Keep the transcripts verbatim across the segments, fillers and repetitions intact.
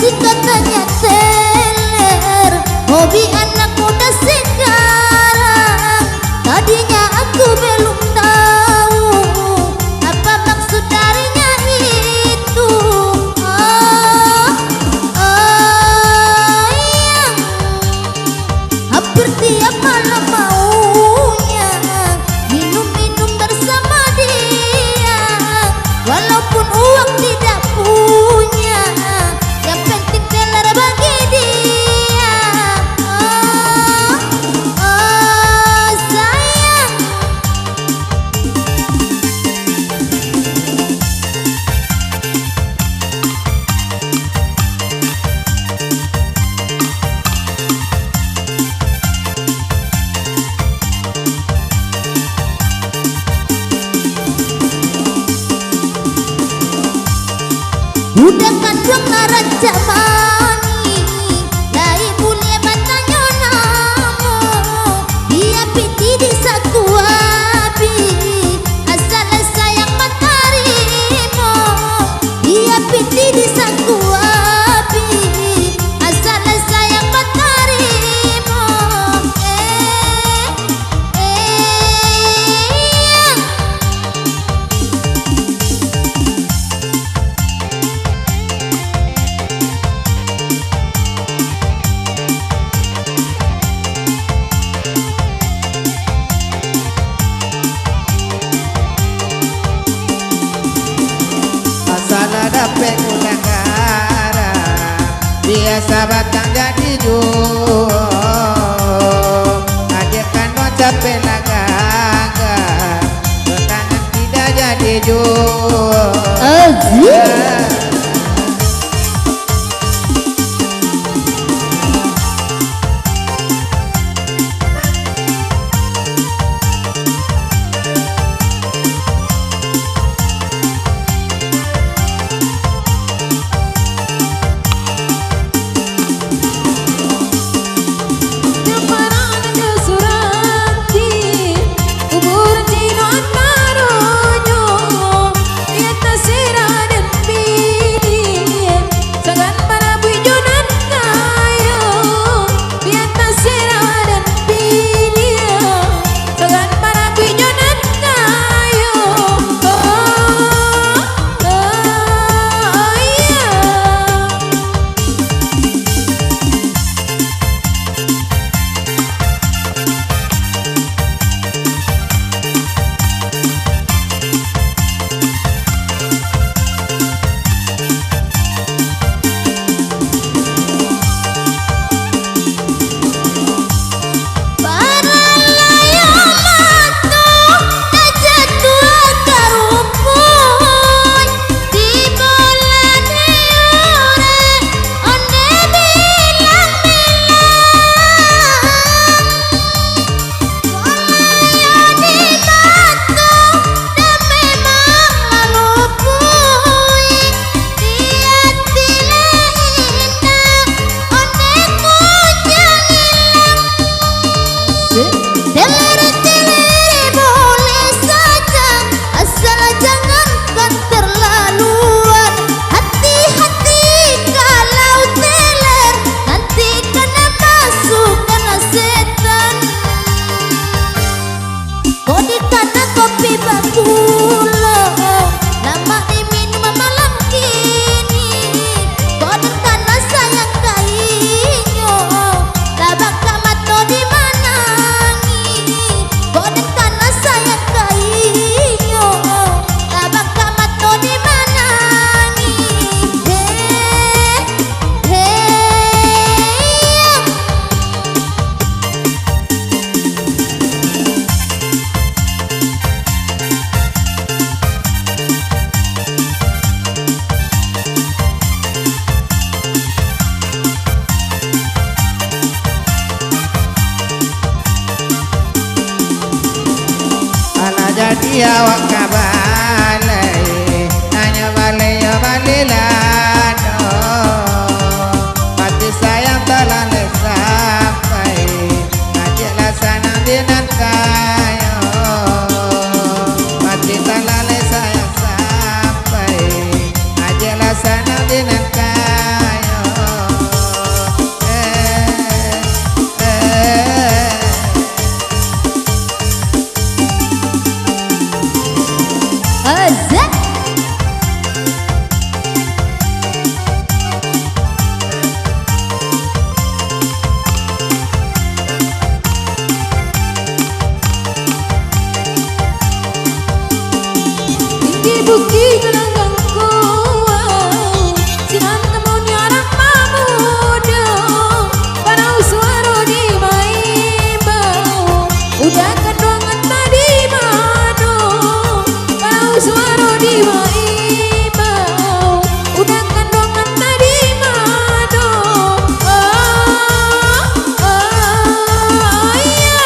Katanya teler, hobi anak muda sekarang. Tadinya aku belum tahu apa maksud darinya itu. Oh, oh, yang hampir tiap malam maunya minum-minum bersama dia. Walaupun uang tidak punya, yang penting teler bagi dia. Oh, oh, sayang. Udah kanduang nan rancak manih, lai buliah batanyo namo. Dia piti di saku abih, asal sayang batarimo. Dia piti di saku abih, asal sayang batarimo. Eh, eh, yang Masalah dapek ulah garang, biasa batang jadi juo. Aja kano capek lah gagah, batangan tidak jadi juo. Aziz. Sagan marabuik jo nan kayo, di ateh sirah dan piliah. Sagan marabuik jo nan kayo. Oh, oh, oh, iya. Teler-teler boleh saja, asal jangan kan terlaluan. Hati-hati kalau teler, nanti kena masukan setan. Kok dikana kopi bagulo, lamak diminum malam kini. Kok dikana sayang ka inyo, tabakak mato dimanangi. Kok dikana sayang ka inyo, tabakak mato dimanangi. Hei, hei, Alah jadi awak ka balai, nanyo balai yo balai lah doh. Mati sayang talalai sampai, ajaklah sanang di nan kayo. Mati talalai sayang sampai, ajaklah sanang di nan kayo. Di galanggang kuwau, sinan tamunyo urang mamudo, parau suaro di maimbau, udah kanduangan tadi mano, parau suaro di maimbau, udah kanduangan tadi mano. Oh, oh, oh, iya.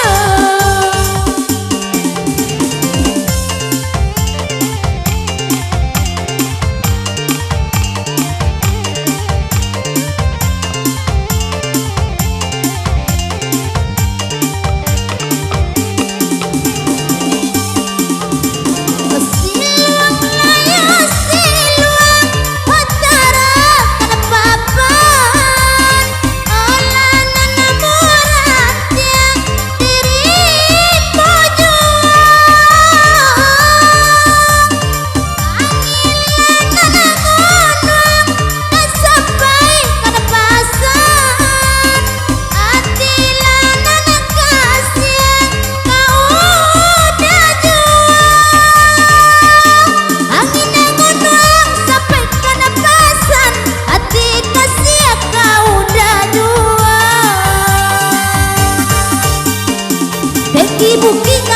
Angin nan gondang sampai ka napasan, ati kasiah ka udah jua. Tinggi bukik